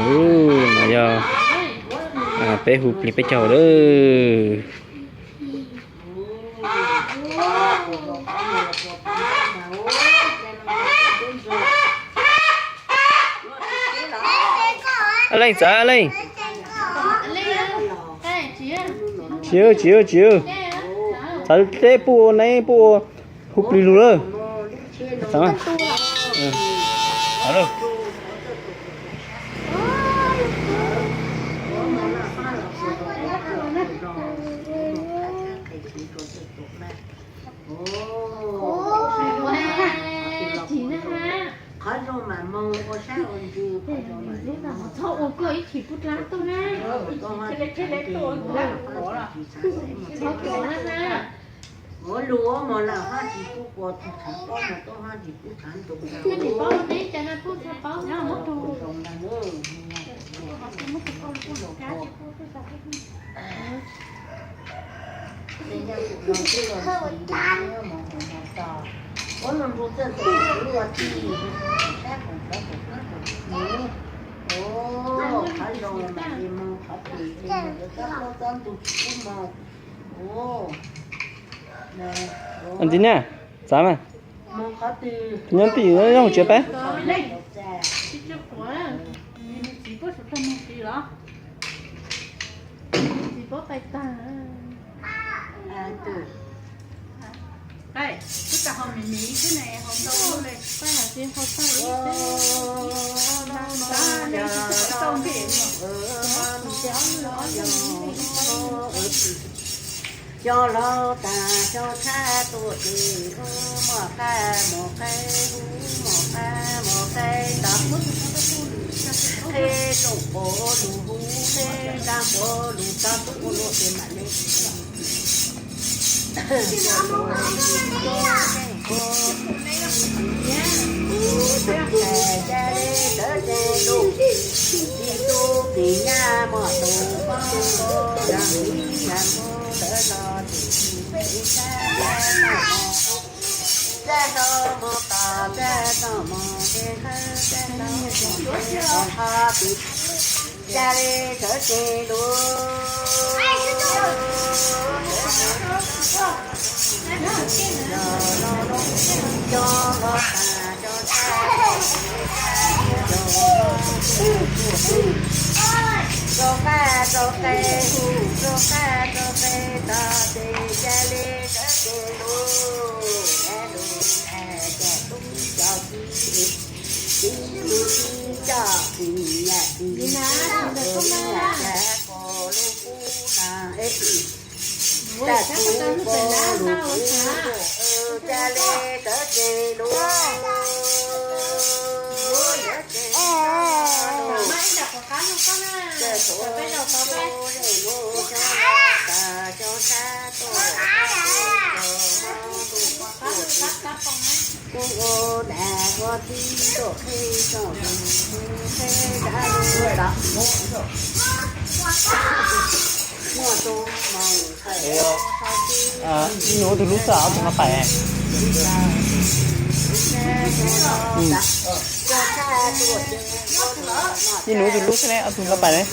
No yog peb hu plig peb caug lawm. Leej txawv leej. Tsis, tsis, tsis. Txawv teb puj ua neb puj ua hu plig lug lawm. Qhov zoo mas moo ua saib ua ntsws, qhov zoo mas txhob ua koj ib chim pub dlaab tuaj na. Txhob tuav na. Ua lug ua mos lawm haj tsis pub pua, tsis tshav pob mos tuaj haj tsis pub tshav ntuj. Ua lug nrug txawj tus ua tij, sab koom cov tus qab tus mus. Qhov zoo mas li moo qhov twg, txob plaub txob ntug tsis pub moo. Ntxiv na, txav mas. Tus nyob tim no yog hauv tsev pab. Xyov laug tas xyov tshab tuaj ces hu mos qab mos qab, hu mos qab mos qab tod. Qheb rooj quav lug hu, qheb nraab quav lug txog tub ua luaj ces mam le. Tus tus tais ca le tawv tsees lug, tsis tu pim nyab mos tus pob, yog ib yam nkaus tawv los tus tus sab, sab rau mos tom, sab rau mos kev qhawv, sab rau mos kev qhov pim. Ca le tawv tsees lug, cov los tas cov tshab, cov los tas cov tshab, cov qab cov qe, cov qab cov qe tod ces ca le tawv tsees lug, lug tas cov tub cov kiv, kiv lug kiv coj kiv yam kiv, kiv yam kiv, kiv yam kiv, kiv lug kiv na, tag kiv kiv lug kiv, ca le tawv tsees lug, tawv tsees lug, tawv tsees lug, cov tshab tuaj, cov tshab tuaj, kuv ua dab ua tib tuaj qhib tuaj mus qhib dab lug los muaj tus moo. Ib nus ua tus lub xwb, ob tug nqa pais. Ib nus ua tus lub xwb ne, ob tug nqa pais ne.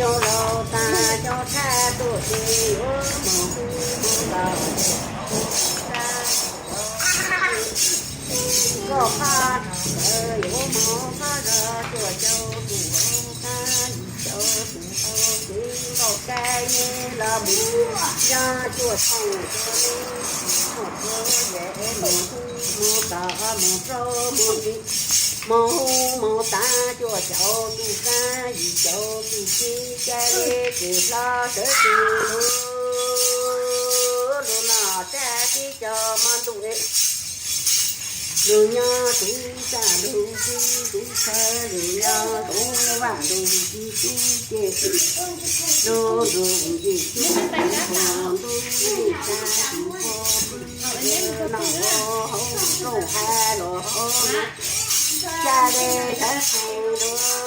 Cov laus tas cov tshab tuaj ces yuav mus hu mus los. Nkauj qab no ntawd yuav mus qab zos tuaj caum tus hauv qab, caum tus hauv ces nkauj kab yeej los mus, yog tuaj txog tus ne, mus hu mus tom mus rau mus ris, mus hu mus tas cuaj caum tus kab, yim caum tus kib, ca le ces hlo sawv tsees lug, lug no tag kib cov mab ntuj. Lug nyob tub txaj lug tub tub sawv, lug nyob tub vaj lug tub tub ce, lug lug yim tub tub hov ntuj yim tag tub hov pw, noj hov hauv rooj hav los hov, ca le sawv tsees lug.